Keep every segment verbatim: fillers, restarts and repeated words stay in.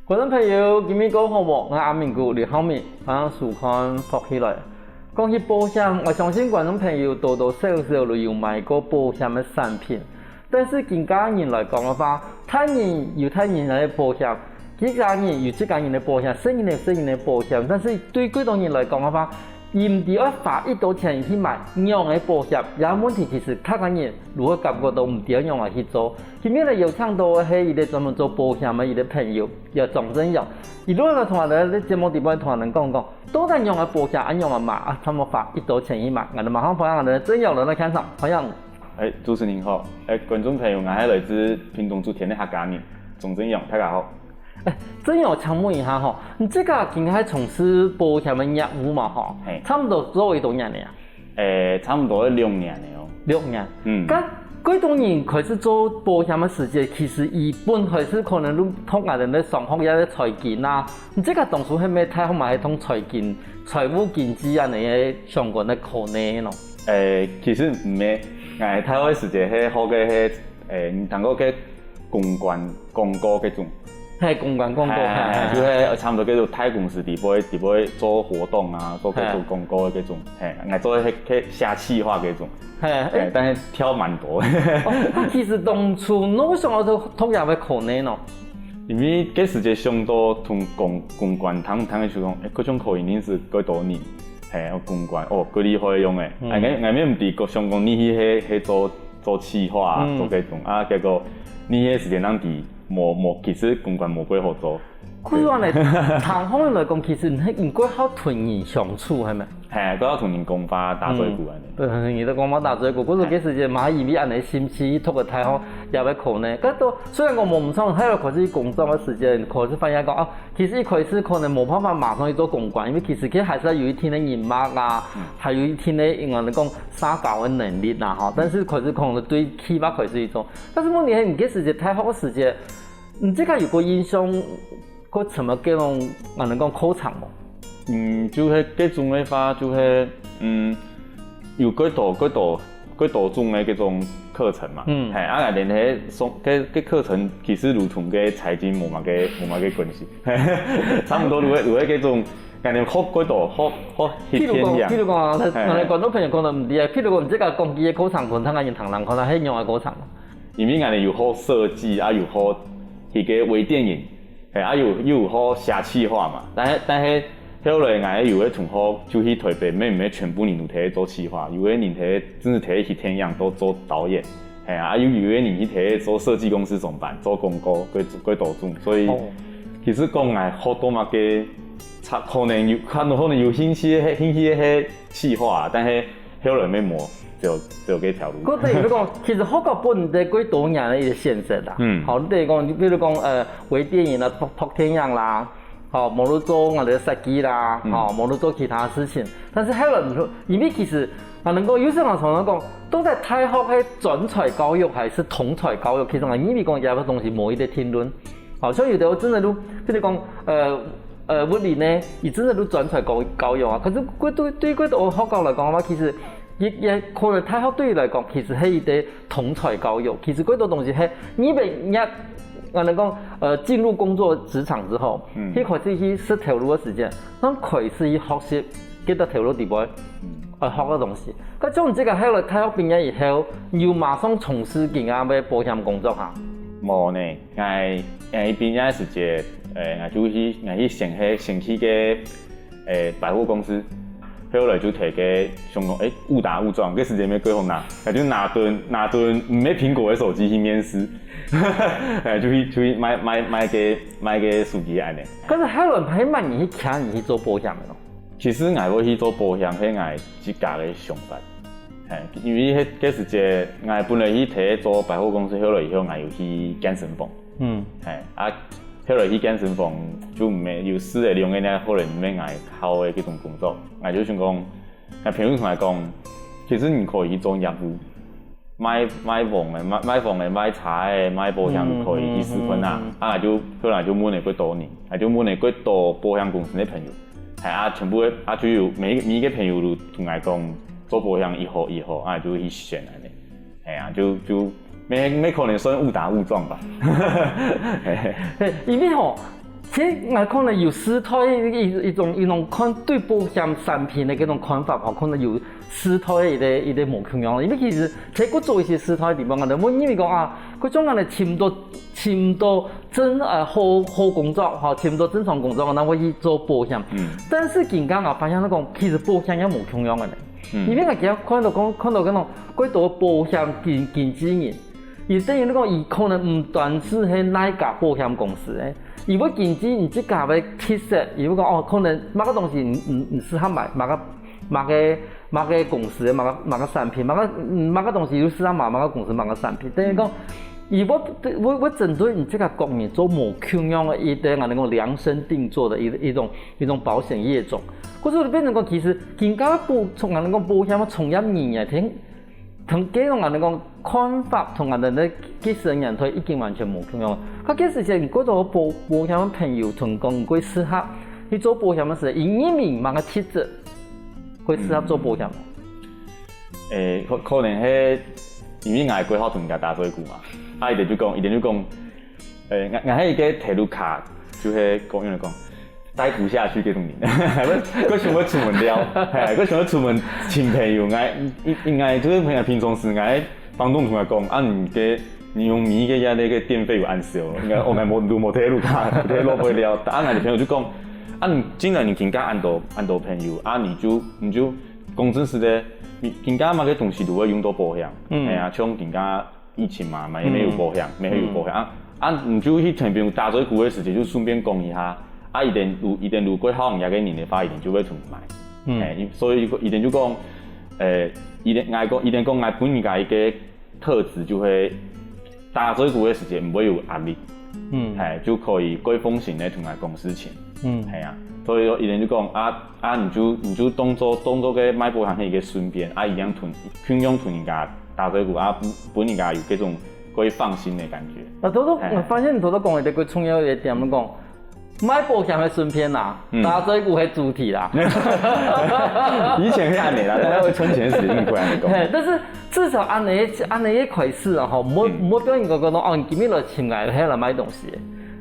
觀眾朋友，今晡日過好無？𠊎阿明哥李浩明，歡迎收看福氣來。講起保險，𠊎相信觀眾朋友多多少少都有買過保險个產品。但是今下人來講个話，大人有大人个保險，自家人有自家人个保險，細人有細人个保險。但是對幾多人來講个話，毋知愛花幾多錢去買仰个保險，這問題其實大家人都會感覺到毋知愛仰般去做。今晡日邀請到个係一個專門做保險个一個朋友，叫莊正陽。佢來同𠊎等節目裡背同𠊎等講講，到底仰个保險愛仰般買，啊，差毋多花幾多錢去買。𠊎等馬上歡迎𠊎等正陽來到現場，歡迎。哎，主持人好，哎，觀眾朋友，𠊎係來自屏東竹田个客家人，莊正陽，大家好。 哎，正陽，請問一下吼，你自家今下從事保險个業務嘛吼，嘿。差毋多做幾多年了啊？誒，差毋多兩年了哦。兩年。嗯。該幾多人開始做保險个時節，其實佢本開始可能都同𠊎等个商學院个財經啊，你自家當初係毋係大學嘛係同財經、財務經濟恁樣个相關个科系咯？誒，其實毋係，𠊎大學个時節係學个係，誒，你聽過个公關廣告該種。 嘿，公關廣告，嘿，嘿，嘿，就係差毋多叫做大公司底背，底背做活動啊，做該種廣告个該種，嘿，𠊎做个係寫企劃該種，嘿，誒，但係跳蠻多。哦，啊，其實當初仰會想愛讀讀這个科系呢？因為該時節想到同公公關，聽聽个就講，誒，該種可以認識幾多人，嘿，公關，哦，幾厲害樣誒，嗯，𠊎𠊎乜毋知，想講你去係係做做企劃啊，嗯，做該種啊，結果你該時節正知 無無，其實公關無幾好做。故所呢，聽下來講，其實你係你較好同人相處，係無？嘿，較好同人講話打嘴鼓恁樣。嗯，對，你都講話打嘴鼓，故所該時節嘛，因為恁樣心思去讀个大學，也會考呢。該都雖然講無毋錯，還有考試工作个時間，考試發現講啊，其實一開始可能無辦法馬上去做公關，因為其實佢還係愛有一定个人脈啊，嗯，還有一定个，應該講社交个能力啦，吼。但是可是可能對企劃開始去做，但是問題係，你該時節大學个時節， 你自家有過印象，過什麼該種，𠊎等講課程無？嗯，就係該種个話，就係，嗯，有幾多幾多幾多種个該種課程嘛。嗯。嘿，啊，連該上該該課程其實都同該財經無麼个無麼个關係，差毋多有个有个該種，感覺學幾多學學一片樣。譬如講，譬如講啊，嘿，觀眾朋友可能毋知啊，譬如講，你自家講佢个課程，可能大家人聽聽看，係仰个課程？ 因為𠊎等有學設計，啊有學一個微電影，嘿，啊有又有學寫企劃嘛。但係但係後來𠊎有個同學就去台北，乜乜全部人都在做企劃，有個人在正式在去電影做做導演，嘿，啊又有個人去在做設計公司上班，做廣告，過過多種，所以其實講𠊎學到麼个，差可能有可能可能有興趣个興趣个係企劃，但係 後來乜無，就就該條路。過等於講，其實學校分你个過多元个一個選擇啦。嗯。好，你等於講，你比如講，呃，微電影啦，拍拍電影啦，好，無論做𠊎等个設計啦，嗯，好，無論做其他事情。但是後來你說，因為其實啊，能夠有些人常常講，到底大學係專才教育還是通才教育？其實啊，因為講這個東西無一個定論。好，像有的真的都，比如講，呃呃，物理呢，佢真的都專才教教育啊。可是對對對，對學校來講个話，其實 也也可能大學對佢來講，其實係一個通才教育。其實過多東西係你畢業，𠊎等講，呃，進入工作職場之後，嗯，去開始去識頭路个時間，正開始去學習，該兜頭路底背，嗯，呃，學个東西。該像你這個後來大學畢業以後，你有馬上從事今个保險工作哈？無呢，𠊎𠊎畢業个時節，呃，𠊎就去𠊎去先係先去个 誒，百貨公司，後來就在該想講，誒，誤打誤撞，該時節乜幾好拿，𠊎就拿等拿等毋係蘋果个手機去面試，誒，就去就去買買買个買个手機恁樣。可是後來係麼人去請你去做保險个咯？其實𠊎會去做保險，係𠊎自家个想法。誒，因為該該時節，𠊎本來去在做百貨公司，後來以後𠊎有去健身房。 嗯，嘿，啊，後來去健身房就毋係有試了兩個月，後來毋係𠊎好个該種工作，𠊎就想講，𠊎朋友同𠊎講，其實你可以去做業務，賣賣房个，賣賣房个，賣車个，賣保險都可以去試看啊。啊，𠊎就後來就問了幾多人，𠊎就問了幾多保險公司个朋友，嘿啊，全部个啊就有每每一個朋友都同𠊎講，做保險以後以後，啊，就去選恁樣。 哎呀，就就乜乜可能算誤打誤撞吧。嘿，因為吼，其實𠊎可能有時代一一種一種看對保險產品个這種看法吼，可能有時代个一個一個無共樣。因為其實在古早一些時代地方啊，𠊎認為講啊，各種人尋到尋到正呃好好工作吼，尋到正常工作，然後會去做保險。嗯但是今下啊，發現講其實保險也無共樣个呢。因為𠊎今日看到講看到該種幾多保險經經紀人。 佢等於你講，佢可能毋單淨係哪家保險公司誒，佢會根據你自家个特色，佢會講哦，可能麼个東西你你你適合買，麼个麼个麼个公司个麼个麼个產品，麼个嗯麼个東西又適合買麼个公司麼个產品。等於講，佢會會會針對你自家个人做無共樣个一個，𠊎等講量身定做个一一種一種保險業種。可是變成講，其實今下保從𠊎等講保險个從業人員，聽 同該種人講看法同人个幾十年代已經完全無共樣。佢該時節，你過多保保險朋友同講，你會適合去做保險个時，因為麼个特質，會適合做保險。誒，可可能係因為𠊎過好同人家打嘴鼓嘛，啊，佢等就講，佢等就講，誒，𠊎𠊎係一個鐵路卡，就係講用來講。 待不下去這種人，還想要出門了，係，還想要出門尋朋友，𠊎應應該就係平平常時𠊎房東同𠊎講，啊你个你用米个呀，那個電費有恁少，應該我們無路無鐵路卡，鐵路不會了。啊，𠊎个朋友就講，啊你既然你今下恁多恁多朋友，啊你就你就講真實个，你今下麼个東西都會用到保險，嗯，係啊，像今下 疫情嘛，嘛也沒有保險，沒有保險啊。啊，你就去同朋友打嘴鼓个時節，就順便講一下。啊，一定有一定有過好人家个人的話，一定就會同你買。嗯，所以一定就講，呃，一定愛講，一定講愛分人家一個特質，就會打嘴鼓个時節毋會有壓力。嗯，哎，就可以過放心的同人講事情。嗯，係啊，所以說一定就講啊， 啊，你就你就當做當做个賣保險係一個順便，啊，一樣同共樣同人家打嘴鼓啊，分人家有這種可以放心的感覺。啊，頭頭我發現你頭頭講个一個重要一點，講賣保險係順便啦，打嘴鼓係主體啦。以前係恁樣啦，但係會存錢時應該恁樣講。但是至少恁樣恁樣一開始啊，吼，莫莫表人講講哦，你今日來尋𠊎，係來買東西。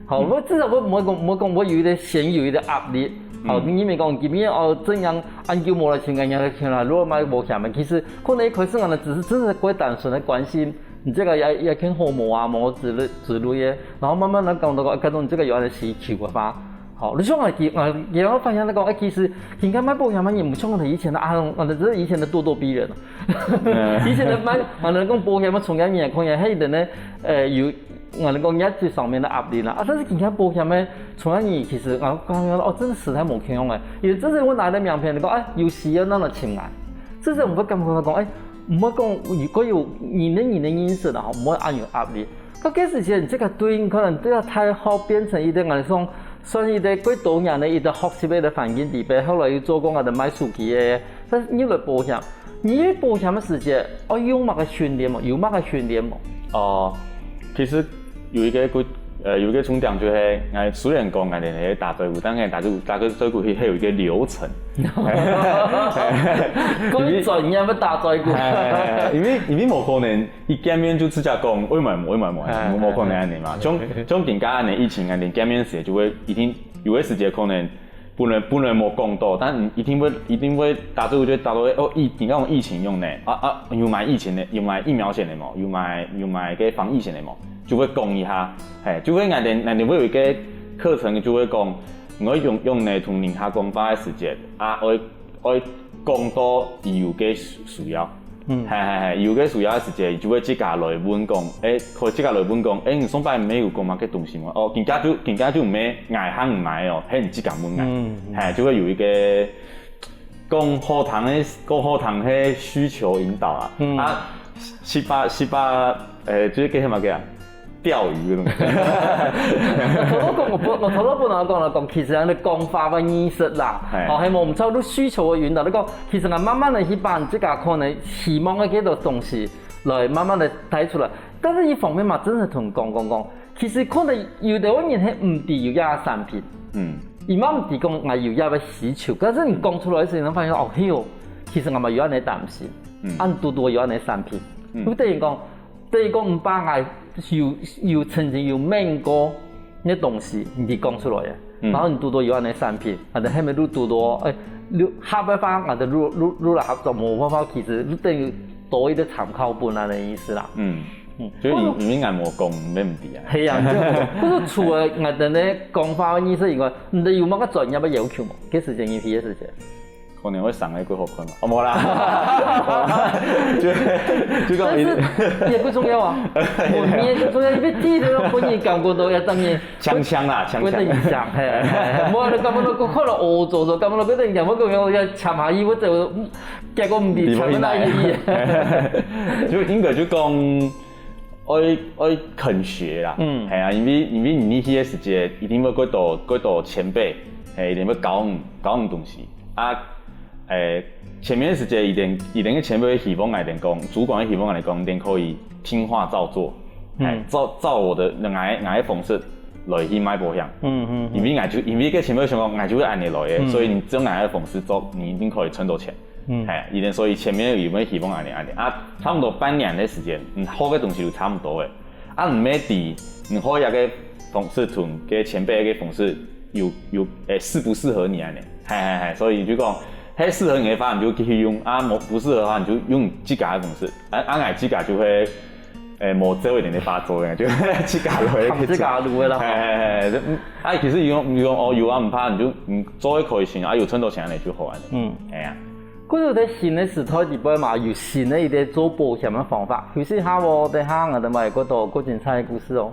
好，我至少我毋會講，毋會講我有一個嫌疑，有一個壓力。好，你因為講今日哦，怎樣恁久無來尋人家，看來如果買保險嘛，其實可能一開始𠊎等只是真的過單純的關心你這個也也看好無啊，無之類之類的，然後慢慢來講到講，看到你這個有恁个需求个話，好，你像𠊎今𠊎今日發現來講，哎，其實應該買保險嘛，也毋像我以前的啊，我等只是以前的咄咄逼人。 以前个賣，啊，人講保險个從業人員，可能係等呢，呃，有，啊，人講業績上面个壓力啦。啊，但是今下保險个從業人員其實，啊，感覺哦，真的實在無共樣个。因為這是我拿个名片，你講，哎，有需要那來請來。這是我會感覺講，哎，毋會講，如果有你的你的認識啦，吼，毋會恁有壓力。到該時間，這個對應可能對啊，大學變成一個，𠊎講，算一個過多年个一個學習个環境底背，後來又做過𠊎个賣手機个，但是你來保險。 你保險个時節，愛用麼个訓練無？有麼个訓練無？哦，其實有一個，呃，有一個重點就係，𠊎雖然講𠊎等係打嘴鼓，但係打嘴鼓，打嘴鼓係有一個流程。過專業个打嘴鼓。因為因為無可能一見面就直接講，喂買無，喂買無，無可能恁樣嘛。像像今下恁樣疫情恁樣，見面時就會一定有个時節可能 本來本來無講到，但一定會一定會打嘴鼓就打到哦，疫，你講疫情用呢，啊啊，有買疫情个，有買疫苗險个無？有買有買个防疫險个無？就會講一下，嘿，就會𠊎等𠊎等會有一個課程，就會講，你愛用用呢同人客講話个時節，啊，愛愛講到有个需要。 嗯，係係係，有个需要个時節，就會自家來問講，誒，可以自家來問講，誒，你上擺毋係有講麼个東西無？哦，今下就今下就毋係𠊎喊你買哦，係你自家問𠊎，嗯，係就會有一個講好聽个講好聽个需求引導啊，嗯，啊，十八十八，誒，就係該麼个啊？ 釣魚个東西。我頭頭講，我本我頭頭本來講來講，其實恁樣講法个意思啦，哦，係無毋著，你需求个引導，你講，其實𠊎慢慢个去把你自家可能希望个幾多東西來慢慢个帶出來。但是一方面嘛，真係同講講講，其實可能有兜人係毋知有這產品，嗯，佢嘛毋知講𠊎有這个需求，但是你講出來个時候，你發現哦，嘿喲，其實𠊎嘛有恁樣擔心，嗯，恁多多有恁樣產品，嗯，就等於講。 等於講毋怕𠊎有有曾經有問過，个東西，你講出來个，嗯。然後你堵到有恁个產品，啊，等後面就堵到，哎，你合个話，啊，就入入入來合作，無辦法，其實等於多一個參考本恁个意思啦。嗯，嗯。所以你你應該無講，沒問題啊。係啊，就，不過除了𠊎等个講法个意思以外，你等有麼个專業个要求無？該時間你去个時間。 可能會生得較好看嘛。哦，無啦，就就講一，但是也不重要啊，我們也不重要，因為第一個本人感覺到要當然。強強啦，強強。不能影響，嘿，嘿，嘿，無你感覺到看到哦，做做，感覺到不能影響，我感覺我要搶下去，我走，結果毋知搶到哪一頁。就應該就講，愛愛肯學啦，嗯。係啊，因為因為你去个時節，一定會過多過多前輩，係，一定會教你教你東西。 啊，誒，前面个時節，一定一定个前輩希望𠊎等講，主管希望𠊎等講，一定可以聽話照做，嗯。誒，照照我的𠊎𠊎个方式來去賣保險。嗯嗯嗯。因為𠊎就因為个前輩想講，𠊎就會恁樣來个，嗯。所以你照𠊎个方式做，你一定可以賺到錢。嗯。誒，一定所以前面有沒有希望恁樣恁樣啊？差不多半年个時間，嗯，學个東西就差不多个。 啊，毋係知，你學這个方式同个前輩个方式有有誒適不適合你恁樣。係係係，所以就講，係適合你个話，你就繼續用；啊，無不適合个話，你就用自家个方式。啊啊，𠊎自家就會誒無照一定个話做个，就自家來个。自家路个啦。係係係，就嗯，啊，其實有有哦有啊，毋怕，你就你做个開心，啊，有賺到錢恁樣就好恁樣。嗯。係啊。 故所在新个時代裡背嘛，有新个一個做保險个方法。休息下哦，等下𠊎等還有過多過精彩个故事哦。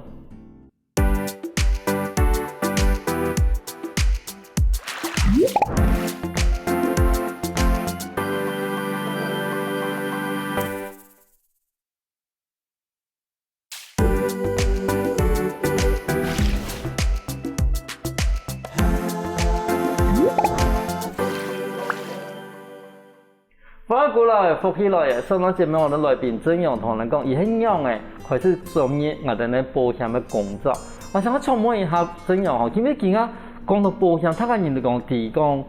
歡迎過來，福氣來了！上段節目𠊎等來賓曾陽同𠊎等講，佢係仰仔開始轉入𠊎等个保險个工作。𠊎想愛請問一下曾陽吼，因為今下講到保險，大家人都講知講，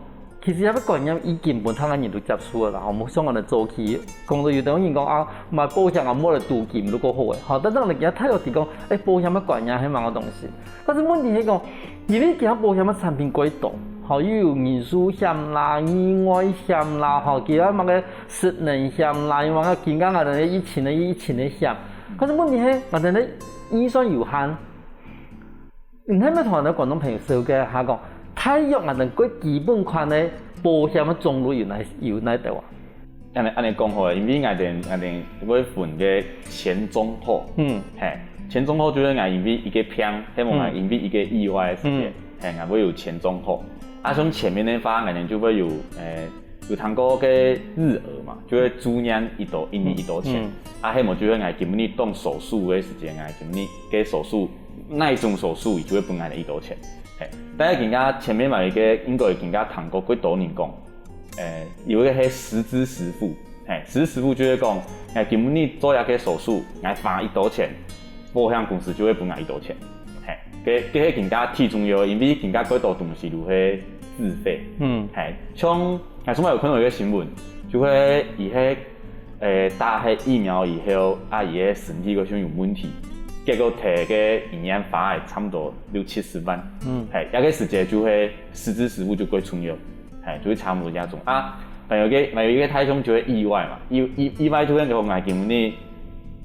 其實這個觀念已經分大家人都接受了啦，吼，無像𠊎等早期，講到有兜人講啊，買保險啊，莫來賭金，就較好誒，吼，但是𠊎等今下大家知講，誒，保險个觀念係麼个東西。但是問題係講，因為今下保險个產品過多，吼，又有人壽險啦、意外險啦，吼，其他麼个失能險啦，又麼个今下𠊎等个疫情个疫情个險，但是問題係，𠊎等个預算有限。 你係毋係同𠊎等觀眾朋友紹介一下講，大約𠊎等最基本款个保險个種類有哪有哪兜啊？恁樣恁樣講好了，因為𠊎等𠊎等會分个前中後。嗯。嘿，前中後就係𠊎因為一個病，係無𠊎因為一個意外个時間，嘿，𠊎會有前中後。啊，像前面个話，𠊎等就會有，誒， 有聽過个日額嘛，就會住院幾多，一年幾多錢。嗯。啊，係無就係𠊎今晡日動手術个時間，𠊎今晡日个手術，哪一種手術，佢就會分𠊎幾多錢。嘿，但係今下前面嘛一個，應該今下聽過幾多人講，誒，有一個係實支實付，嘿，實支實付就係講，𠊎今晡日做一個手術，𠊎花幾多錢，保險公司就會分𠊎幾多錢。嘿，這這係今下最重要个，因為今下過多東西都係自費。嗯。嘿，像 𠊎上擺有看到一個新聞，就係佢係，誒，打忒疫苗以後，啊，佢个身體好像有問題，結果提个醫院花了差不多六七十萬。嗯。嘿，這個時節就係實支實付就過重要，嘿，就會差不多這種。啊，還有一個還有一個大眾就係意外嘛，意意意外就係講𠊎今晡日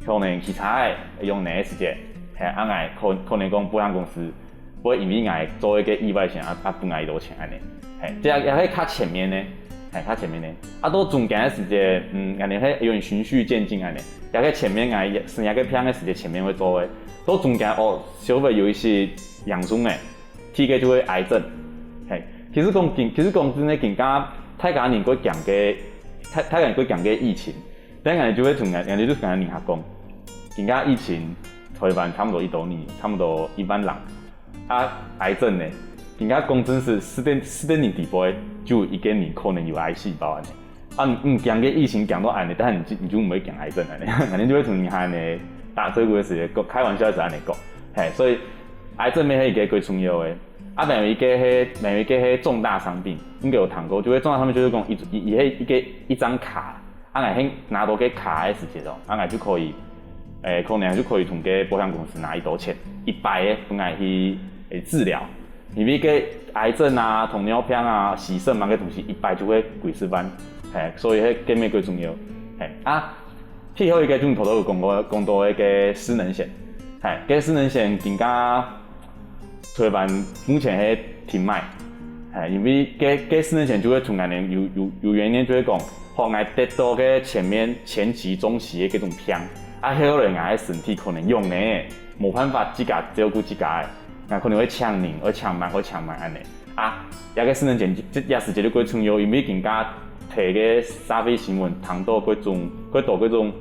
可能騎車仔用你个時間，嘿，啊，𠊎可可能講保險公司 會因為𠊎做一個意外險啊，啊，分𠊎幾多錢恁樣。嘿，這也係較前面个，嘿，較前面个。啊，到中間个時節，嗯，𠊎等係有點循序漸進恁樣。這個前面𠊎生這個病个時節，前面會做个。到中間哦，稍微有一些嚴重个，第一個就係癌症。嘿，其實講今其實講真个，今下大家人過驚个，大大家人過驚个疫情， 但𠊎就會同𠊎，𠊎就同𠊎人客講，今下疫情，台灣差不多幾多人，差不多一萬人，啊，癌症呢，今下講真實，死个死个人裡背，就有一個人可能有癌細胞恁樣。啊，你你驚个疫情驚到恁樣，但係你就你就毋會驚癌症恁樣，𠊎等就會同人客恁樣打嘴鼓个時節，講開玩笑个時節恁樣講，嘿，所以癌症乜係一個最重要个。啊，還有一個係還有一個係重大傷病，應該有聽過，就係重大傷病就係講一一一一個一張卡， 啊，𠊎係拿到該卡个時節哦，啊，𠊎就可以，誒，可能就可以同該保險公司拿幾多錢，一擺个分𠊎去个治療，因為个癌症啊、糖尿病啊、洗腎啊个東西，一擺就會幾十萬，嘿，所以係个乜个重要，嘿啊。最後一個就係頭頭有講過，講到个失能險，嘿，个失能險今下台灣目前係停賣，嘿，因為个个失能險就會同𠊎等有有有原因就係講，吼，𠊎得到个前面前期、中期个這種病，啊，後來𠊎个身體可能用呢，無辦法自家照顧自家个。 啊，可能會請人，會請人，會請人恁呢。啊，這个失能險，這這時節就過重要，因為今下睇个社會新聞，聽到各種，過多各種，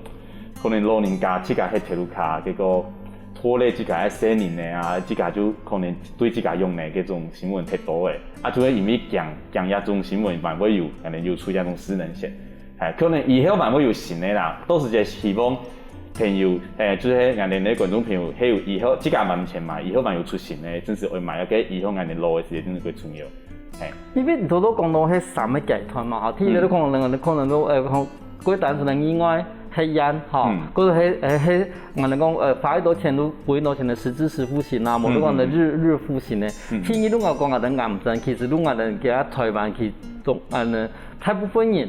可能老人家自家歇鐵路卡，結果拖累自家个細人仔啊，自家就可能對自家用呢，這種新聞忒多了。啊，就會因為驚驚這種新聞，還會有可能有出這種失能險。 哎，可能以後還會有新个啦，到時節希望朋友，哎，就係𠊎等个觀眾朋友，還有以後自家還錢嘛，以後還有出新个，真係愛買，該以後𠊎等老个時節真係會重要。哎，因為你頭頭講到係三个階段嘛，吼，第一个就可能，可能都，呃，講過單純个意外、黑暗，吼，嗯。或者係，呃，係，𠊎等講，呃，花很多錢都，花很多錢个實支實付型啊，無就講个日，日付型个。嗯。第二，如果講𠊎等癌症，其實如果𠊎等今下台灣去中，呃，大部分人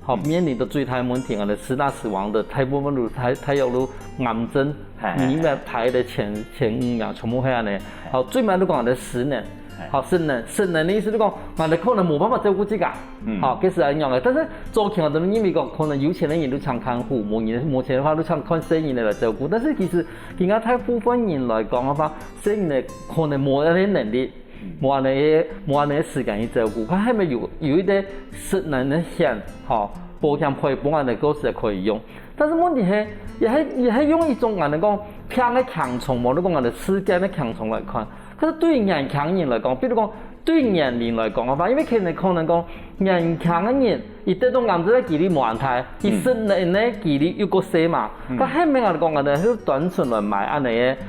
好，面臨个最大个問題，𠊎等十大死亡个大部分都大，大約都癌症，係，係，係。裡面排个前，前五名全部係恁呢。好，最尾都講𠊎等失能。係。好，失能，失能个意思就講，𠊎等可能無辦法照顧自家。嗯。好，該係恁樣个。但是早期𠊎等認為講，可能有錢个人都請看護，無人，無錢个話都請看細人仔來照顧。但是其實，今下大部分人來講个話，細人仔可能無恁个能力， 無恁呢个，無恁呢个時間去照顧，佢係毋係有，有一個失能个險，吼，保險可以分𠊎等到時可以用。但是問題係，也係，也係用一種𠊎等講病个輕重，無你講𠊎等時間个輕重來看。可是對於年輕人來講，比如講對年齡來講个話，因為可能，可能講年輕个人，佢得到癌症个機率無恁大，佢失能个機率又較細嘛。嗯。該係毋係𠊎等講𠊎等係單純來買恁呢个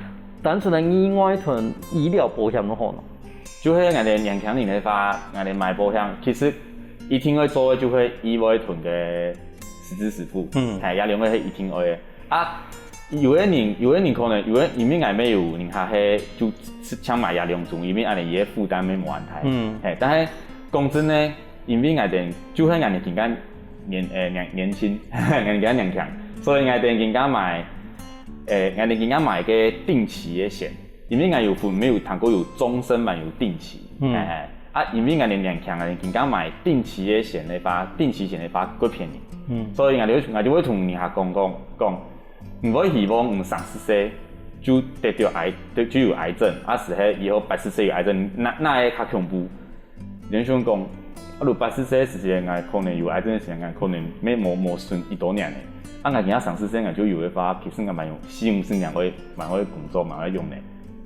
單純个意外同醫療保險就好咯。就係𠊎等年輕人个話，𠊎等買保險，其實一定愛做个就係意外同个實支實付，嗯。係，這兩個係一定愛个。啊，有个人，有个人可能，有个因為𠊎乜有人還係就淨買這兩種，因為恁呢佢个負擔乜無恁大。嗯。係，但係講真呢，因為𠊎等就係𠊎等今下年，呃，年，年輕，𠊎等今下年輕，所以𠊎等今下買 誒，𠊎等今下買个定期个險，因為𠊎有分，乜有聽過有終身還有定期，嗯。誒，啊，因為𠊎等年輕，𠊎等今下買定期个險个話，定期險个話較便宜。嗯。所以𠊎就，𠊎就會同人客講講，講，毋會希望你三十歲就得到癌，就，就有癌症，啊，係係以後八十歲有癌症，該，該个較恐怖。 連想講，啊，如八十歲个時節，𠊎可能有癌症个時間，𠊎可能乜無，無存幾多年呢。啊，𠊎今下三十歲，𠊎就有个話，其實𠊎還有四五十年會，還會工作，還會用呢。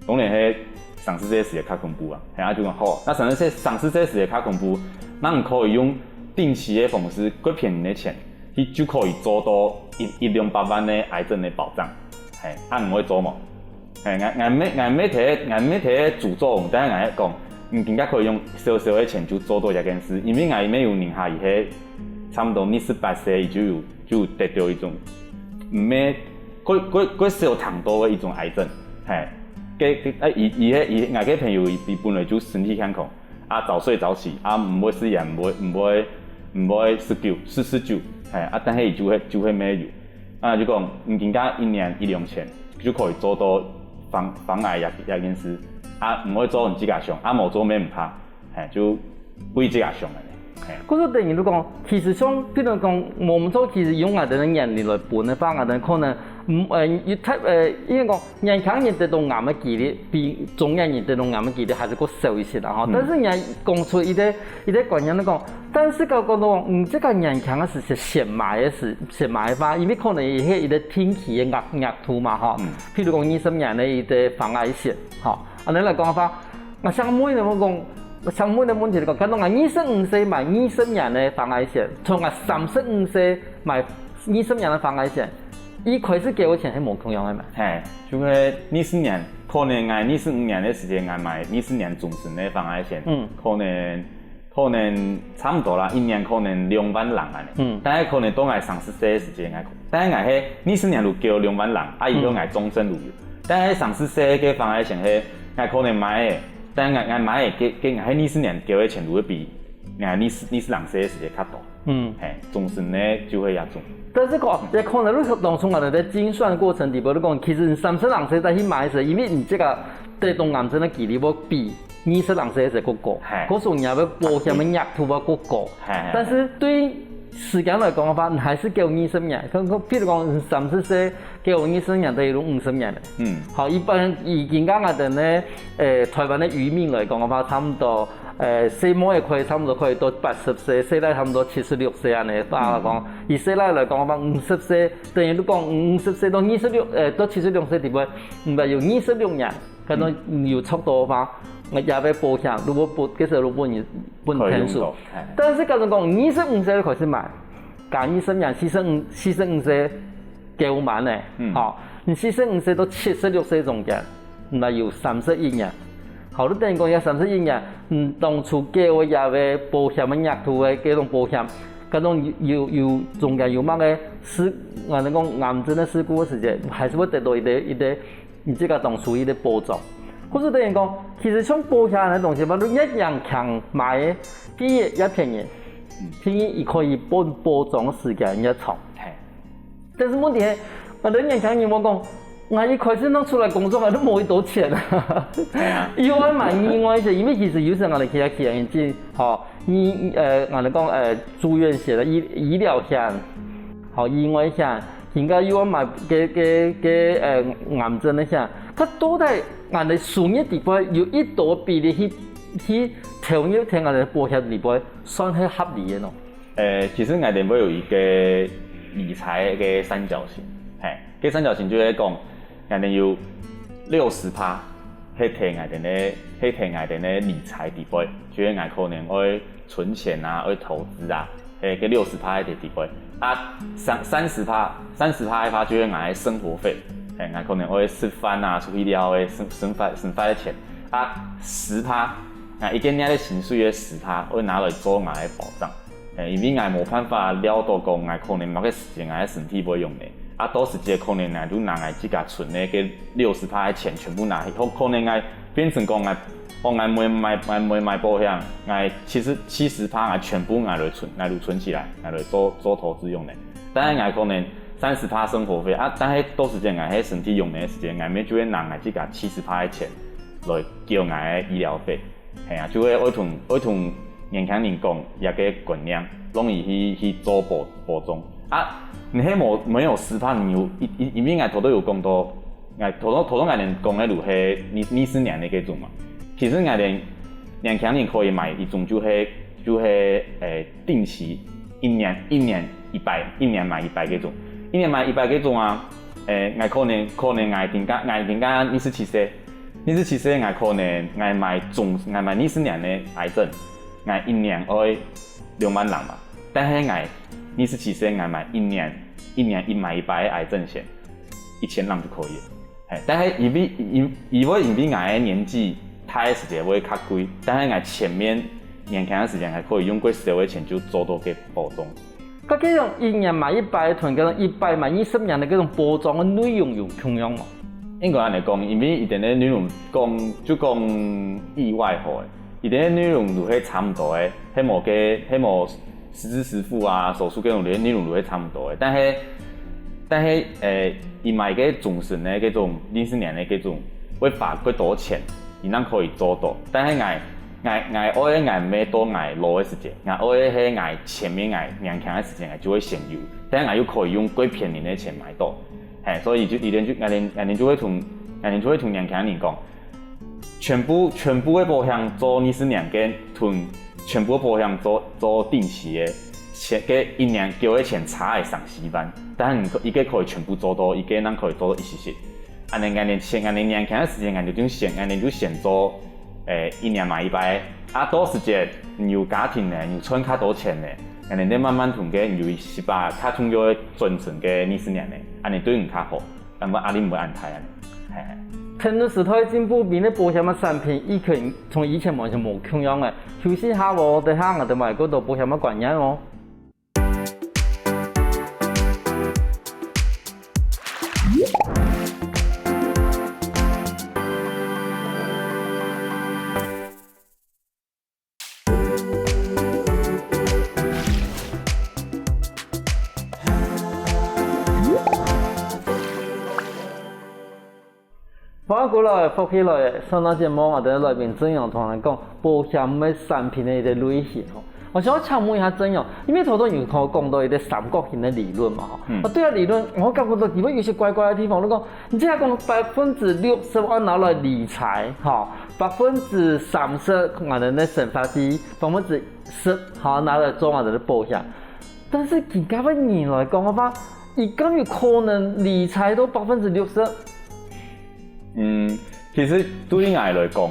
當然係三十歲个時節較恐怖啊。係啊，就講好，該三十歲，三十歲个時節較恐怖，該你可以用定期个方式，較便宜个錢，去就可以做到一，一兩百萬个癌症个保障。係，啊，你會做無？ 嘿，𠊎，𠊎乜，𠊎乜提，𠊎乜提主張，但係𠊎講，你今下可以用少少个錢就做到這件事，因為𠊎乜有人客，佢係差不多二十八歲，佢就有，就有得到一種，毋係，較，較，較少聽到个一種癌症，嘿，該，該，啊，佢，佢係，佢，𠊎个朋友，佢，佢本來就身體健康，啊，早睡早起，啊，毋會食煙，毋會，毋會，毋會食酒，食，食酒，嘿，啊，但係佢就會，就會乜有。 啊，就講，你今下一年一兩千，就可以做到防，防癌這，這件事。啊，毋會做你自家想，啊，無做乜毋怕，嘿，就為自家想个呢，嘿。故所等於就講，其實像，比如講，𠊎等做其實用𠊎等个年齡來分个話，𠊎等可能，嗯，呃，有太，呃，應該講，年輕人得到癌个機率比中年人得到癌个機率還係較少一些啦，吼。嗯。但是你還講出一個，一個觀念，就講， 但是講講到，嗯，這個年輕个時節，先買个時，先買个話，因為可能也係一個定期个額，額度嘛，吼。嗯。譬如講二十年个一個防癌險，吼，恁樣來講个話，𠊎想問个問講，𠊎想問个問題就講，假如𠊎二十五歲買二十年个防癌險，同𠊎三十五歲買二十年个防癌險，佢開始給个錢係無共樣个嘛？嘿，就係二十年，可能𠊎二十五年个時間，𠊎買二十年終身个防癌險，嗯。可能 可能差不多啦，一年可能兩萬零恁樣。嗯。但係可能到𠊎三十歲个時間，𠊎，但係𠊎係二十年就繳兩萬零，啊，以後𠊎終身就有。嗯。但係三十歲个防癌險係， ，𠊎可能買个，但𠊎，𠊎買个，該，該𠊎係二十年繳个錢就會比𠊎二十，二十零歲个時節較多。嗯。嘿，終身个就會這種。但是講，也可能你當初𠊎兜在精算過程裡背，你講，其實你三十零歲再去買个時候，因為你這個得著癌症个機率會比二十零歲个時候還高，嘿。該時候你个保險个額度會還高。嘿，嘿，但是對於時間來講个話，你還係繳二十年。可，可，譬如講，你三十歲繳二十年，等於五十年了。嗯。好，一般以今下𠊎兜个，呃，臺灣个餘命來講个話，差不多，呃，細妹仔可以差不多可以到八十歲，細倈差不多七十六歲恁樣。大家講，以細倈來講个話，五十歲，等於你講五十歲到二十六，呃，到七十六歲裡背，毋係有二十六年，可能有差不多个話，𠊎這个保險，如果不，該時候如果你分天數，可以用到，嘿。但是假如講二十五歲就開始買，加二十年，四十五，四十五歲 繳滿呢，嗯。吼，你四十五歲到七十六歲中間，該有三十一年。好，你等於講這三十一年，嗯，當初繳个這个保險个額度个該種保險，該種有，有，有中間有麼个事，𠊎等講癌症个事故个時節，還係會得著一个，一个，你自家當初一个保障。或是等於講，其實像保險个東西嘛，你越年輕買个，第一越便宜，第二佢可以保，保障个時間越長。嘿。 但是問題係，𠊎兜年輕人會講，𠊎一開始正出來工作，𠊎都無幾多錢啊。對啊。又愛買意外險，因為其實有時𠊎兜其他其他人就，吼，醫，呃，𠊎兜講，呃，住院險啦，醫，醫療險，吼，意外險，應該又愛買个，个，个，呃，癌症个險。佢到底𠊎兜收入裡背有幾多比例去，去投入在𠊎兜保險裡背，算係合理个喏？ 呃，其實𠊎兜會有一个理財个三角形，嘿，該三角形就係講，𠊎兜有六十趴係在𠊎兜个，係在𠊎兜个理財裡背，就係𠊎可能愛存錢啊，愛投資啊，嘿，該六十趴係在裡背。啊，三，三十趴，三十趴个話就係𠊎个生活費，嘿，𠊎可能愛食飯啊，出去尞个生，生活，生活个錢。啊，十趴，𠊎一個月个薪水个十趴，愛拿來做𠊎个保障。 欸，因為𠊎無辦法料到講𠊎可能麼个時節𠊎个身體會仰仔，啊，到時節可能𠊎就拿𠊎自家存个該六十趴个錢全部拿去，可，可能𠊎變成講𠊎，哦，𠊎毋會買，𠊎毋會買保險，𠊎七十，七十趴𠊎全部拿來存，拿來存起來，拿來做，做投資用个。但係𠊎可能三十趴生活費，啊，但係到時節𠊎係身體仰仔个時節，𠊎乜就會拿𠊎自家七十趴个錢來繳𠊎个醫療費。 係啊，就係愛同，愛同年輕人講，這个觀念，讓佢去，去做保，保障。啊，你係無，沒有十趴，你有，因，因，因為𠊎頭頭有講到，𠊎頭頭，頭頭𠊎等講个就係二，二十年个該種嘛。其實𠊎等年輕人可以買一種就係，就係，欸，定期一年，一年一擺，一年買一擺該種。一年買一擺該種啊，欸，𠊎可能，可能𠊎今下，𠊎今下二十七歲， 二十七歲𠊎可能𠊎買總，𠊎買二十年个癌症，𠊎一年愛兩萬零嘛。但係𠊎二十七歲𠊎買一年，一年一買一擺个癌症險，一千零就可以了。嘿，但係因為，因，因為，因為𠊎个年紀大个時節會較貴，但係𠊎前面年輕个時間還可以用較少个錢就做到个保障。 該這種一年買一擺个同該種一擺買二十年个該種保障个內容有共樣無？應該恁樣講，因為佢等个內容講，就講意外好了，佢等个內容就係差毋多个，係無个，係無實支實付啊，手術該種个內容就係差毋多个。但係，但係，欸，佢買个終身个該種，二十年个該種，會花較多錢，佢正可以做到。但係𠊎 𠊎，𠊎愛个𠊎毋係到𠊎老个時節，𠊎愛个係𠊎前面𠊎年輕个時節，𠊎就會先有，但係𠊎又可以用較便宜个錢買到。嘿，所以就，佢等就，𠊎等，𠊎等就會同，𠊎等就會同年輕人講，全部，全部个保險做二十年，跟同全部个保險做，做定期个，錢，个一年繳个錢差个三四萬，但係你可，一個可以全部做到，一個人可以做到一息息。 恁樣，恁樣先，恁樣年輕个時間，恁樣就先，恁樣就先做，欸，一年買一擺。啊，到時節你有家庭了，你有賺較多錢了，恁樣再慢慢同个你有一息把較重要个轉成个二十年了，恁樣對你較好，但係壓力毋會恁大恁樣。嘿。電腦時代進步，面對保險个產品已經同以前完全無共樣了。休息下哦，等下𠊎兜買過多保險个觀念哦。歡迎過來，福氣來了，上到節目，𠊎兜來賓曾勇同𠊎講保險个產品个一個類型吼。𠊎想要請問一下曾勇，因為頭頭有講到一個三角形个理論嘛吼。嗯。啊，對啊，理論，𠊎感覺到裡面有些怪怪个地方，你講，你這下講百分之六十愛拿來理財，吼，百分之三十𠊎兜个生活費，百分之十好拿來做𠊎兜个保險。但是對一般人來講个話，佢敢有可能理財到百分之六十？ 嗯，其實對𠊎來講，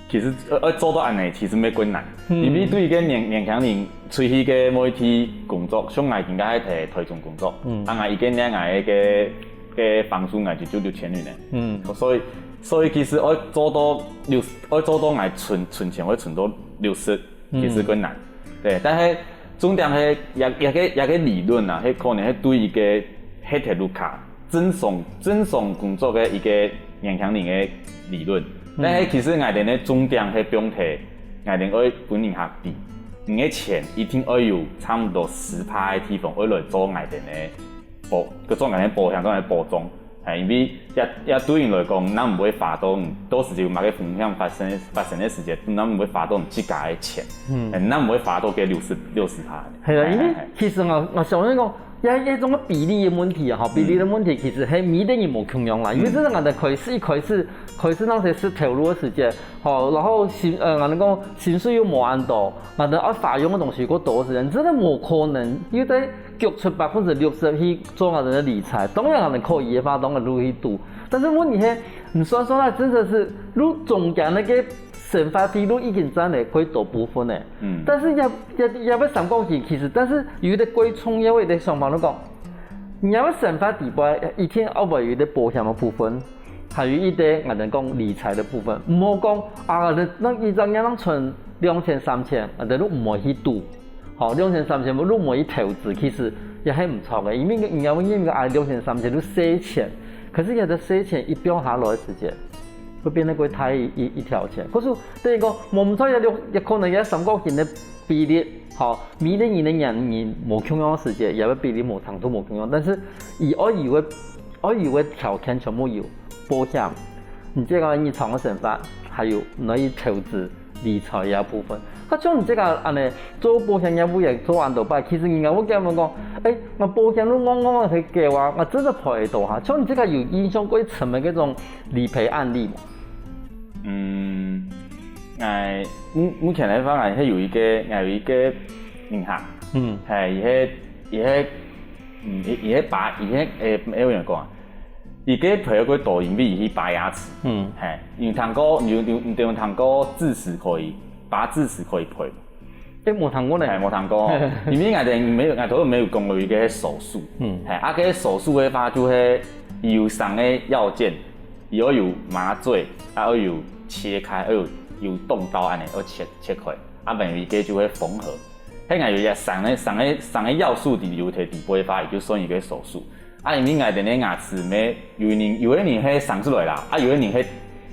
其實，呃，愛做到恁樣，其實無幾難。嗯。因為對一個年，年輕人出去个外地工作，像𠊎今下係在台中工作，嗯。啊，𠊎一個月𠊎个，个房租𠊎就，就六千元呢。嗯。所以，所以其實愛做到六，愛做到𠊎存，存錢會存到六十，其實幾難。嗯。對，但係重點係，這，這個，這個理論啊，係可能係對一個，係頭路較正常，正常工作个一個年輕人个理論。嗯。但係其實𠊎兜个重點係放在，𠊎兜愛分人客知，你个錢一定愛有差毋多十趴个地方愛來做𠊎兜个保，做𠊎兜个保險，做𠊎兜个保障。 係，因為這，這對人來講，𠊎毋會花到，到時就麼个風險發生，發生个時節，𠊎毋會花到自家个錢，嗯。欸，𠊎毋會花到該六十，六十趴。係啦，因為其實𠊎，𠊎想講，這，這種个比例个問題啊，吼，比例个問題其實係每個人無共樣啦。因為真正𠊎兜開始，一開始，開始該時係頭路个時節，吼，然後薪，呃，𠊎兜講薪水又無恁多，𠊎兜愛花用个東西又多个時節，真个無可能，又在 撥出百分之六十去做𠊎兜个理財。當然𠊎兜可以个話，當然就去賭。但是問題係，你算算啊，真的是，你中間該個生活費你已經佔了幾多部分了。嗯。但是也，也，也愛三角形，其實，但是有一個最重要个一個想法，就講，你个生活底背一定愛有一個保險个部分，還有一個𠊎兜講理財个部分。毋好講啊，該，該一隻月正存兩千、三千，𠊎兜就毋會去賭。 吼，兩千、三千，你毋會去投資，其實也係毋著个，因為人家會認為，啊，兩千、三千就細錢，可是這兜細錢一放下來个時節，會變得過大一，一，一條錢。可是等於講，無毋著，也有，也可能這三角形个比例，吼，每個人个年齡無共樣个時節，這個比例無程度無共樣，但是佢愛有个，愛有个條件全部有，保險，你這個日常个生活，還有你去投資， 理財這部分。啊，像你這個恁樣做保險業務也做恁多擺，其實人家會跟𠊎講，欸，𠊎保險都戇戇个去繳啊，𠊎真个賠會著哈。像你這個有印象最深个該種理賠案例無？嗯，𠊎目，目前來講，𠊎係有一個，𠊎有一個人客，嗯。係，佢係，佢係，嗯，佢，佢係把，佢係，欸，欸，仰般講啊？ 佢个賠過多，因為佢去拔牙齒。嗯。係，有聽過，有，有，你有聽過智齒可以，拔智齒可以賠？欸，無聽過呢。係，無聽過。因為𠊎兜沒有，𠊎頭先沒有講過一個手術。嗯。係，啊，該手術个話就係有三個要件，佢愛有麻醉，啊，愛有切開，愛有，有動刀恁樣，愛切，切開，啊，等於該就會縫合。係，𠊎有這三個，三個，三個要素在有个底背个話，佢就算一個手術。 啊，因為𠊎兜个牙齒無，有个人，有个人係生出來啦，啊，有个人係，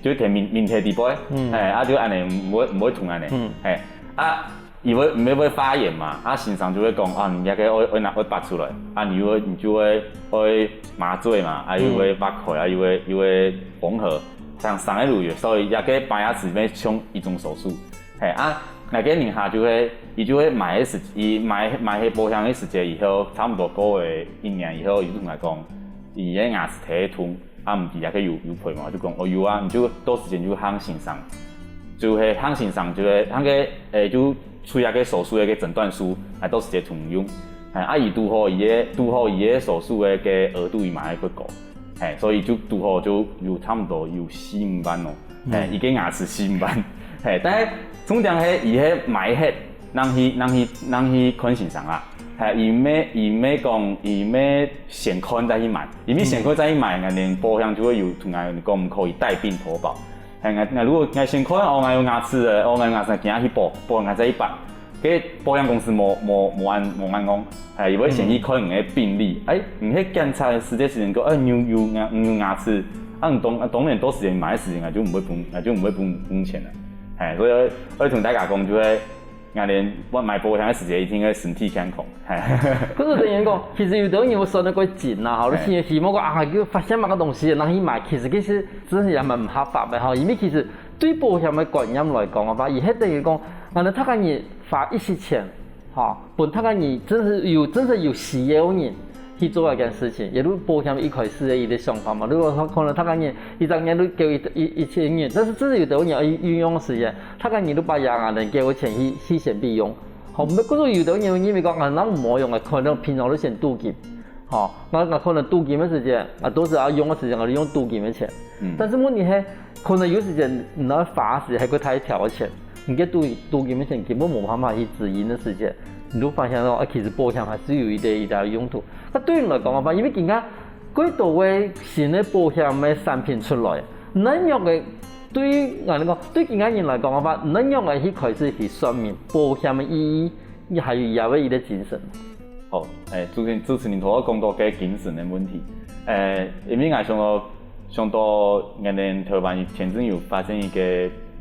就在面，面皮底背，嗯。欸，啊，就恁樣毋會，毋會痛恁樣，嗯。欸，啊，佢會，毋會，會發炎嘛，啊，先生就會講，啊，你這個愛，愛拿，愛拔出來，啊，你會，你就會，會麻醉嘛，啊，又會挖開，啊，又會，又會縫合，像三個路線，所以這個拔牙齒無像一種手術。 係啊，𠊎个人客就係，佢就係買个時，佢買，買个保險个時節以後，差毋多過了一年以後，佢就同𠊎講，佢个牙齒忒痛，啊，毋知這個有，有賠無？就講，哦，有啊，你就到時間就喊先生，就係喊先生，就係喊个，欸，就出這個手術个診斷書，啊，到時間同用。係啊，佢堵好佢个，堵好佢个手術个，个額度，佢買个過高。 係，所以就堵好就有差毋多有四五萬囉。係，嗯。一個牙齒四五萬。係，但係重點係，佢係買忒，正去，正去，正去看先生啊。係，佢毋係，佢毋係講，佢毋係先看再去買，因為先看再去買，嗯。𠊎兜保險就會有同𠊎講，毋可以帶病投保。係，𠊎，𠊎如果𠊎先看，哦，𠊎有牙齒个，哦，𠊎有牙齒，今日去保，保，𠊎再去拔。 該保險公司無，無，無恁，無恁講，係，佢會先去看你个病歷，欸，你去檢查个時節，時間講，欸，你有，有牙，你有牙齒，啊，你當，當然到時間買个時間，𠊎就毋會分，𠊎就毋會分，分錢了。係，所以愛，愛同大家講，就係 𠊎連買保險个時節一定愛身體健康。可是等於講，其實有兜人會算得過精啊，吼，你係希望講啊，佢發現麼个東西，然後去買，其實其實真係也蠻毋合法个吼，因為其實對保險个觀念來講个話，佢係等於講，𠊎兜大家人花一息錢，吼，分大家人真係有真係有需要个人去做一件事情，也就保險一開始个一個想法嘛。如果可能大家人一隻月都交一一一千元，但是真係有兜人愛運用个時間，大家人都把這樣个交个錢去去先備用。 吼，毋過有兜人認為講，啊，那無用个，可能平常都先貯金，吼，那那可能貯金个時間，啊，都係愛用个時間，啊，用貯金个錢。但是問題係，可能有時間你那花時還過太條个錢，你个貯貯金个錢根本無辦法去支應个時間，你就發現到，啊，其實保險還係有一點一點用途。那對你來講个話，因為今下過多个新个保險个產品出來，恁樣个 對於𠊎來講，對今下人來講个話，恁樣个去開始去說明保險个意義，你還有這个一個精神。好，誒，主持主持人頭先講到个精神个問題，誒，因為𠊎想到想到，𠊎等台灣前陣有發生一個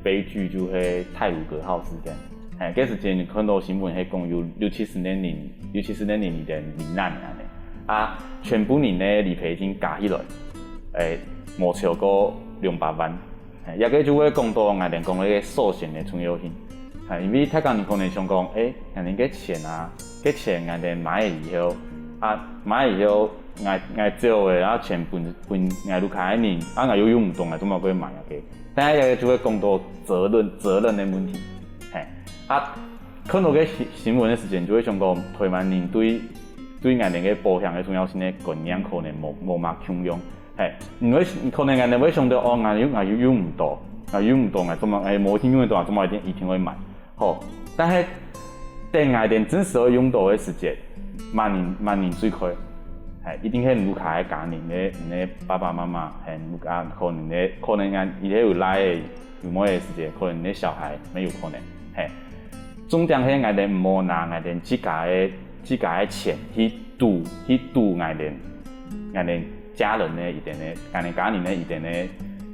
悲劇，就係太魯閣號事件。誒，該時間看到新聞係講有六七十年人，六七十年人个罹難恁呢。啊，全部人个理賠金加起來，誒，無超過兩百萬。 係，這個就會講到𠊎等講个壽險个重要性。係，因為大家人可能想講，誒，𠊎等个錢啊，个錢𠊎等買了以後，啊，買了以後，𠊎𠊎走了，啊，錢分分𠊎屋下个人，啊，𠊎又用毋著，𠊎做麼个買啊个？但係這個就會講到責任責任个問題。係，啊，看到个新新聞个時間，就會想講，台灣人對對𠊎等个保險个重要性个觀念可能無無麼共樣。 係，你會可能𠊎等會想到，哦，𠊎又𠊎又用毋著，𠊎用毋著，𠊎做麼，誒，無一定用得著，𠊎做麼一定一定會買。好，但係等𠊎等真實會用著个時節，麼人麼人最虧？係，一定係你屋下个家人，你你爸爸媽媽，係，你屋下可能你可能𠊎你係有倈仔，有妹仔个時節，可能你个小孩乜有可能，係。重點係𠊎等毋好拿𠊎等自家个自家个錢去賭去賭𠊎等。 𠊎等家人个一點个，𠊎等家人个一點个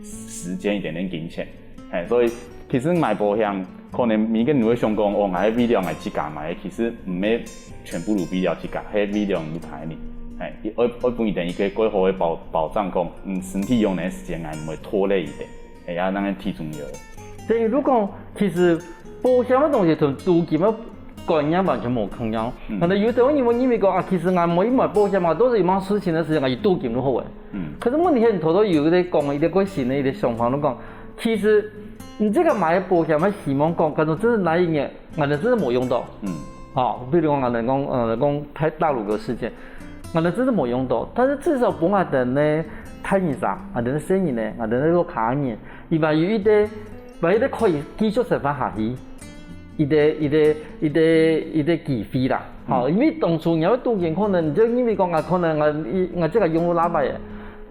時間，一點个金錢。係，所以其實買保險，可能每個人會想講，哦，𠊎係為了𠊎自家買个，其實毋係全部都為了自家，係為了你屋下个人。係，愛愛分佢等一個過好个保保障，講，嗯，身體用个時間，𠊎毋會拖累佢等。 係啊，恁樣忒重要了。等於如果其實保險个東西同貯金个觀念完全無共樣。嗯。可能有兜人會認為講啊，其實𠊎無去買保險嘛，都係有麼事情个時間，𠊎去貯金就好了。嗯。可是問題係，你頭頭有一個講，一個過新个一個想法，就講，其實你這個買保險，係希望講，假如真係哪一年 𠊎等真係無用著。嗯。吼，比如講𠊎等講，呃，講大大陸个事件，𠊎等真係無用著。但是至少分𠊎等个大人儕，𠊎等个細人呢，𠊎等个屋下人，佢還有一個，還有一個可以繼續生活下去，一個一個一個一個機會啦。吼，嗯。因為當初你愛貯金，可能你就認為講啊，可能啊，𠊎𠊎這個用到哪擺个，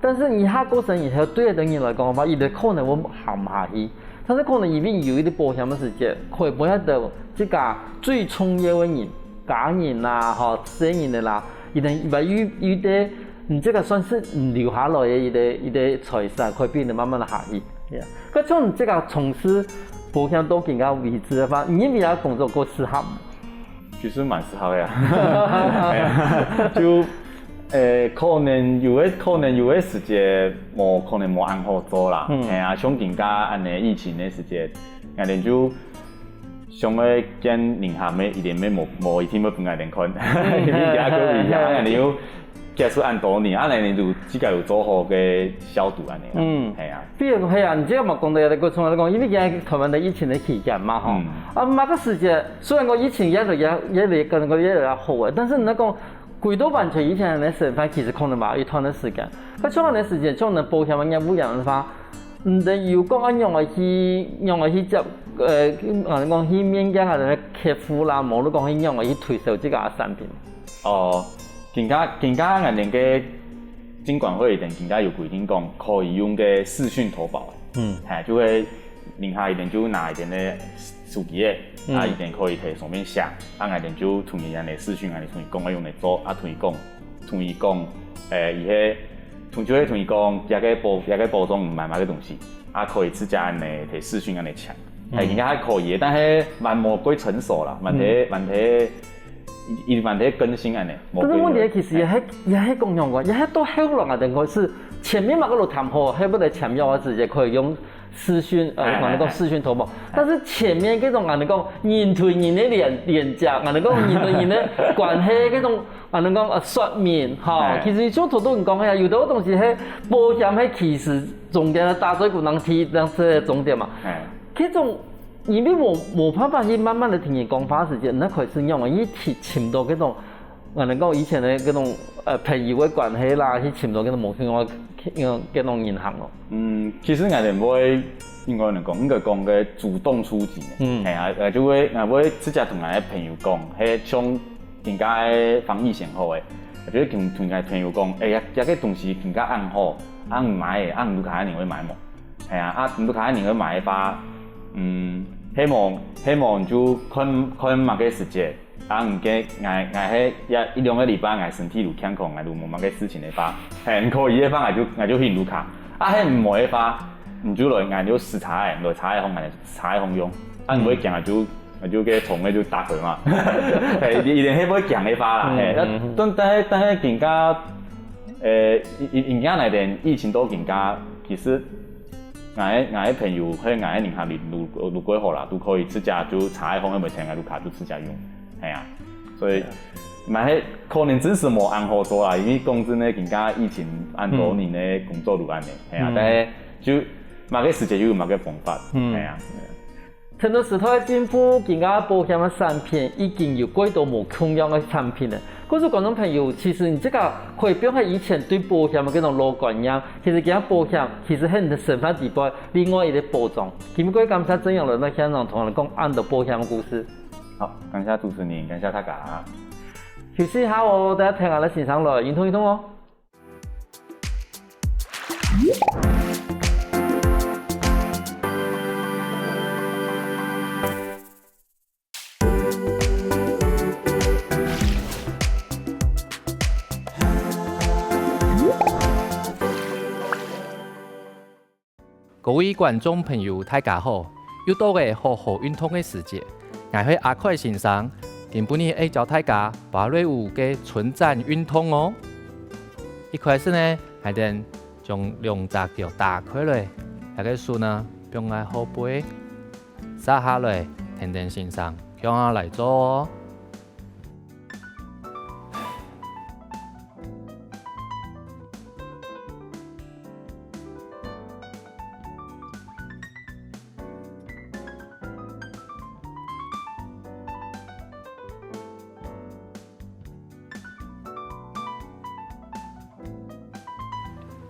但是你下過身以後，對該等人來講个話，佢等可能會行毋下去。 但是可能因為有一個保險个時節，可以分得到自家最重要个人，家人啦，吼，細人个啦，佢等佢有有一個，嗯，這個算係留下來个一個一個財產，可以分佢慢慢个下去。Yeah。該像你這個從事保險到今个為止个話，你認為這工作較適合無？ 其實蠻適合个啊。係啊，就，誒，可能有个可能有个時節無可能無恁好做啦。嗯。係啊，像今下恁呢疫情个時節，𠊎等就想愛見人客，乜一定乜無無一定會分𠊎等看，因為佢个位啊，𠊎等又接觸恁多年，啊，𠊎等就自家有做好个消毒恁呢啦。嗯。係啊。比如講，係啊，你這個嘛講到有個重要講，因為現在台灣个疫情个期間嘛，吼，嗯。啊，麼个時節 雖然講疫情越來越越來越跟个越來越好个，但是你講回到完全以前个生活，其實可能嘛一段个時間。該像恁个時間，像恁保險个業務員个話，你等有講啊，仰仔去仰仔去接，呃，啊，講去面見啊，客戶啦，無就講去仰仔去推銷這個產品。哦，今下今下𠊎等个金管會等今下有規定講，可以用个視訊投保。嗯。係，就會 人客佢等就拿佢等个手機仔，嗯。啊，佢等可以在上面寫，啊，𠊎等就同佢等个資訊，𠊎等同佢講愛仰般做，啊，同佢講，同佢講，誒，佢係，同就係同佢講，這個保這個保障毋係麼个東西，啊，可以自家恁呢在資訊恁呢簽。係，應該還可以，但係還無過成熟啦，還係，還係，一，一，還係更新恁樣，無過。但是問題其實也係，也係講樣个，也係到後來啊，等於是前面嘛，个都談好，後尾來簽約个時節可以用視訊，呃，哎，哎，哎。講講視訊通報，但是前面這種啊，你講人對人个連，連接，啊，你講人對人个關係，這種 啊，恁講，呃，說明，吼，哎。其實像頭先你講个，有兜東西係保險，係其實中間个打嘴鼓，人提，人這个重點嘛。哎。這種，因為無，無辦法去慢慢个聽人講話時間，該開始仰般去尋，尋到這種，啊，恁講以前个這種，呃，朋友个關係啦，去尋到這種無共樣个，這種人行咯。嗯，其實𠊎兜會，應該恁講，應該講个主動出擊呢。嗯。哎呀，呃，就會，𠊎會直接同𠊎个朋友講，係像 人家个防疫險好誒，就係同，同人家朋友講，誒，這，這个東西人家恁好，啊，毋買誒，啊，你屋下人會買無？係啊，啊，你屋下人會買个話，嗯，希望，希望就看，看麼个時節，啊，毋過𠊎，𠊎係一，一兩個禮拜，𠊎身體就健康，𠊎就無麼个事情个話，係，毋可以个話，𠊎就，𠊎就去你屋下。啊，係毋會个話，你就來，𠊎就駛車誒，來車个方，𠊎駛車个方用。啊，你會驚啊就 啊，就該蟲仔就打開嘛。係，一，一定係會驚个話啦，嗯，係。啊，嗯，嗯。但，但係，但係今下，呃，因，因，因為𠊎兜疫情到今下，其實𠊎个，𠊎个朋友，還有𠊎个人客都，都，都過好啦，都可以直接就車个方向，毋會停个，就卡就直接用，係啊。所以，對啊。嘛係可能真實無恁好做啦，因為講真个，今下疫情恁多人个工作都恁樣，係啊，嗯。但係就麼个時節又有麼个方法，嗯。係啊。 隨著時代个進步，今下保險个產品已經有幾多無共樣个產品了。故所觀眾朋友，其實你自家可以放下以前對保險个該種老觀念，其實今下保險其實係你个生活底背另外一個保障。今晡日感謝曾榮來到現場同𠊎兜講恁多保險个故事。好，感謝主持人，感謝大家。休息一下哦，大家聽下來欣賞來，運動運動哦。 各位觀眾朋友，大家好！又到了好好運動个時節，𠊎係阿凱先生，今晡日愛教大家芭蕾舞个伸展運動哦。一開始呢，𠊎兜將兩隻腳打開來，這个手呢，放在後背，續下來，跈等先生共下來做哦。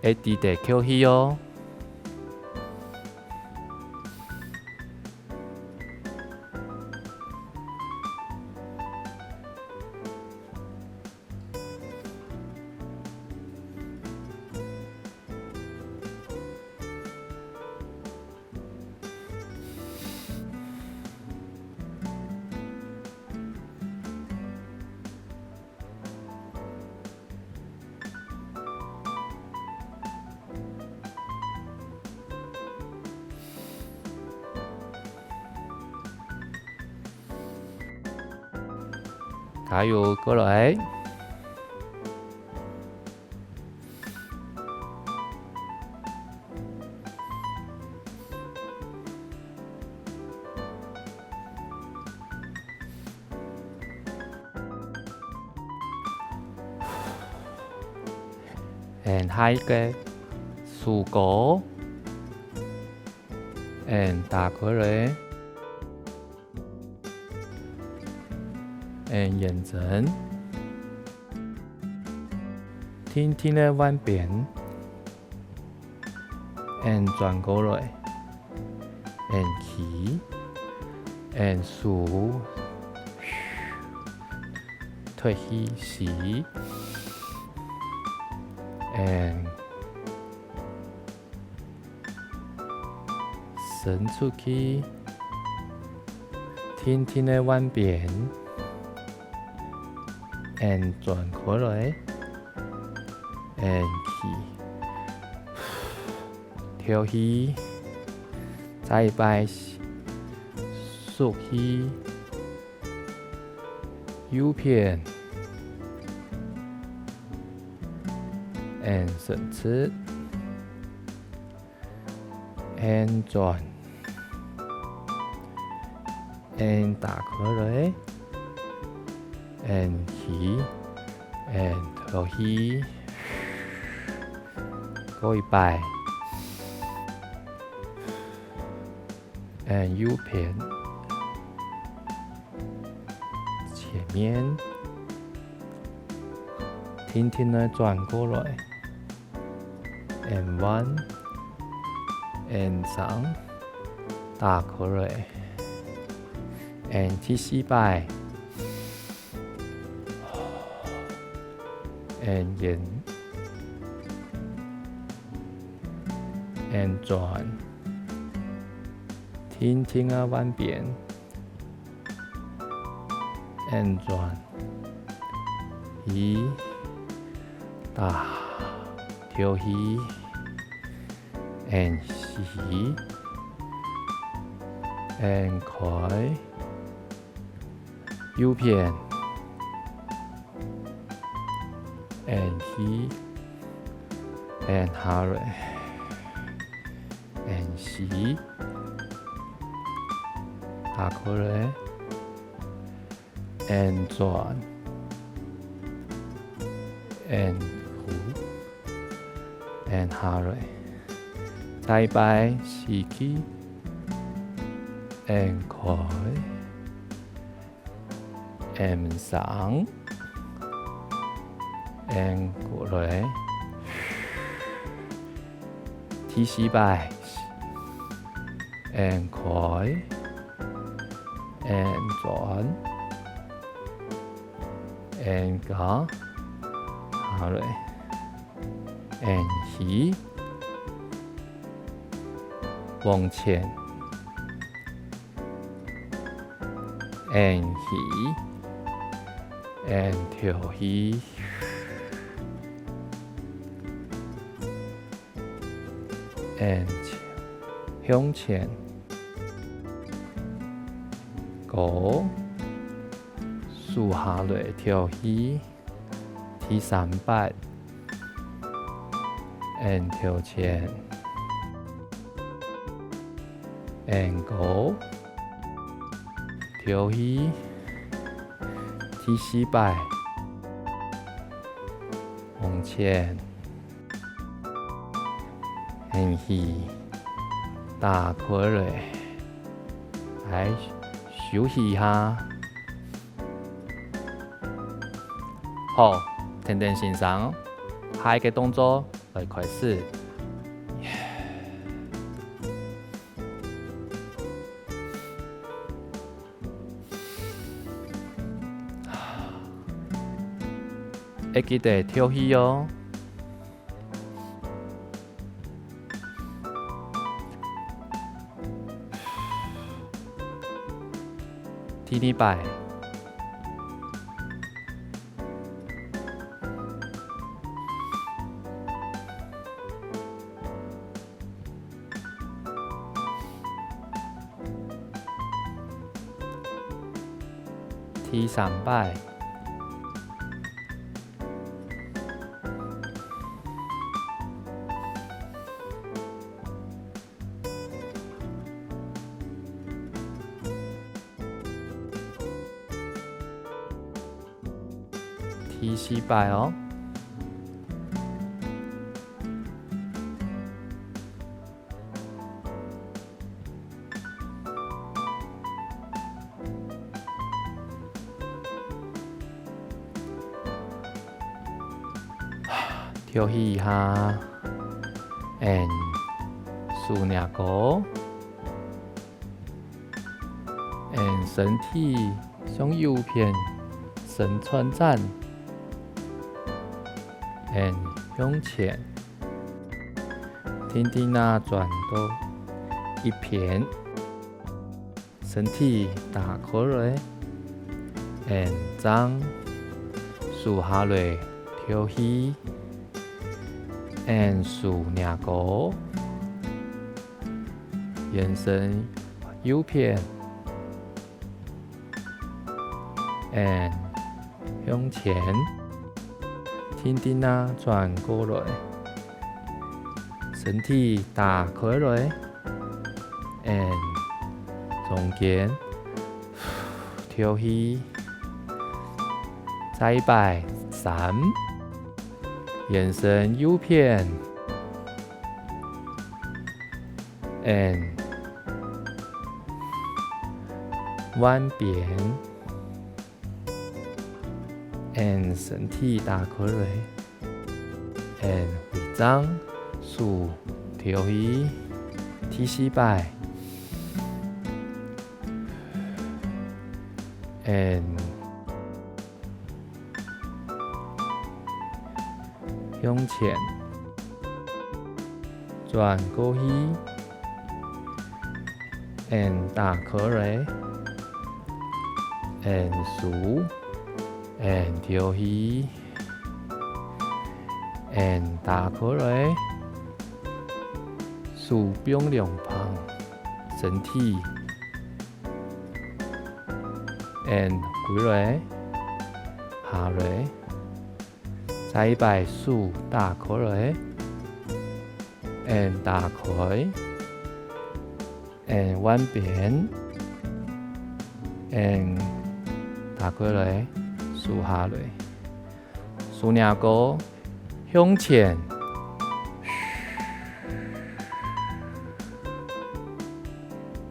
愛記得抾氣哦。 加油，過來！ And下一個，手高，and打開來，and眼睛，定定个換邊。 and轉過來，and吸，and手，吸，敨氣，吸，and伸出去，定定个換邊，and轉過來。 and吸，敨氣，再一擺，吸吸氣，右片，and伸直，and轉，and打開來，and吸，and敨氣。過一擺。 and右片前面，定定仔轉過來，and彎，and上，打開來，and第四擺。 and圓，and轉，定定仔換片，and轉，吸，打，敨氣，and吸，and開。 右片，and吸，and下來，and吸，下開來，and轉，and呼，and下來。再一擺吸氣，and開。 and上，and過來。第四擺，and開，and轉，and加，下來，and吸，往前。 and吸，and敨氣，and向前。高，手下來敨氣。 第三擺，and向前，and高，敨氣。第四擺，往前，and吸，打開來，來休息一下。 好，婷婷先生，下一個動作來開始。愛記得敨氣哦。 第二擺。第三擺。 第四擺哦。 敨氣一下，and手擎高，and身體向右片伸伸展，and向前，定定仔轉到一片。 身體打開來，and正，手下來敨氣，and手擎高，圓身右片，and向前，定定仔轉過來，身體打開來，and中間敨氣，再一擺三，延伸右片，and換片。 and身體打開來，and回正，手敨氣，第四擺，and向前，轉過去，and打開來，and收，and敨氣，and打開來，手放兩旁，身體，and歸來，下來。 再一擺手打開來，and打開，and換片，and打開來，收下來。手若高，向前。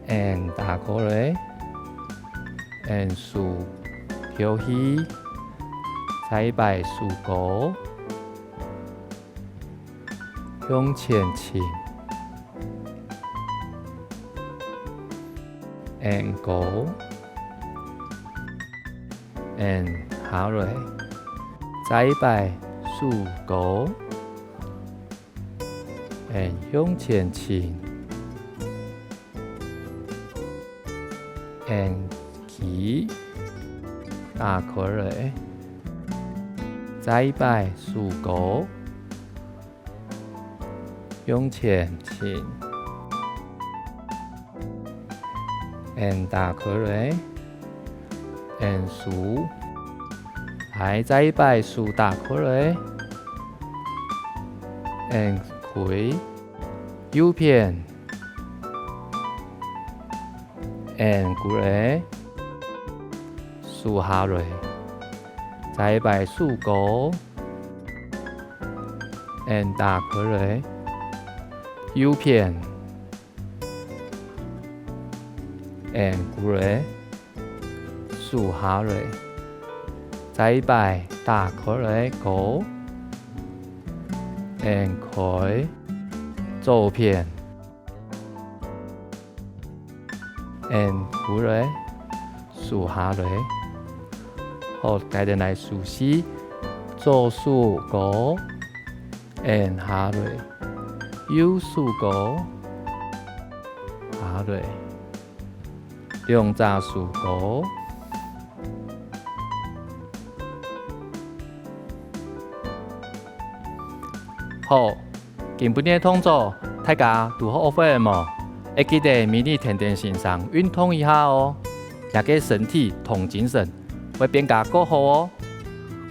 and打開來，and手敨氣，再一擺手高，向前傾，and高，and下來，再一擺手高， and向前傾，and企，打開來，再一擺手高，向前傾，and打開來，and收，來，再一擺手打開來，and開， 右片，and歸來，收下來，再一擺手高，and打開來，右片，and歸來， 收下來，再一擺打開來高，and開，左片，and歸來，收下來。好，𠊎等來熟悉，左手高，and下來，右手高，下來。 兩隻手高。好，今晡日个動作，大家都學會了無？愛記得每日天天先生運動一下哦，這个身體同精神會變加較好哦。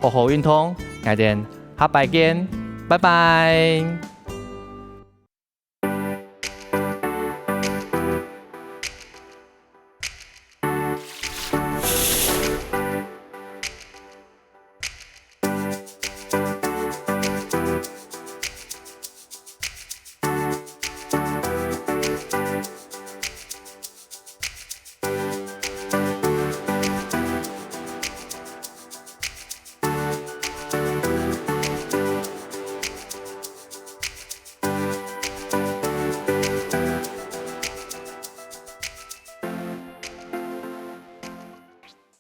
好好運動，𠊎等下擺見，拜拜。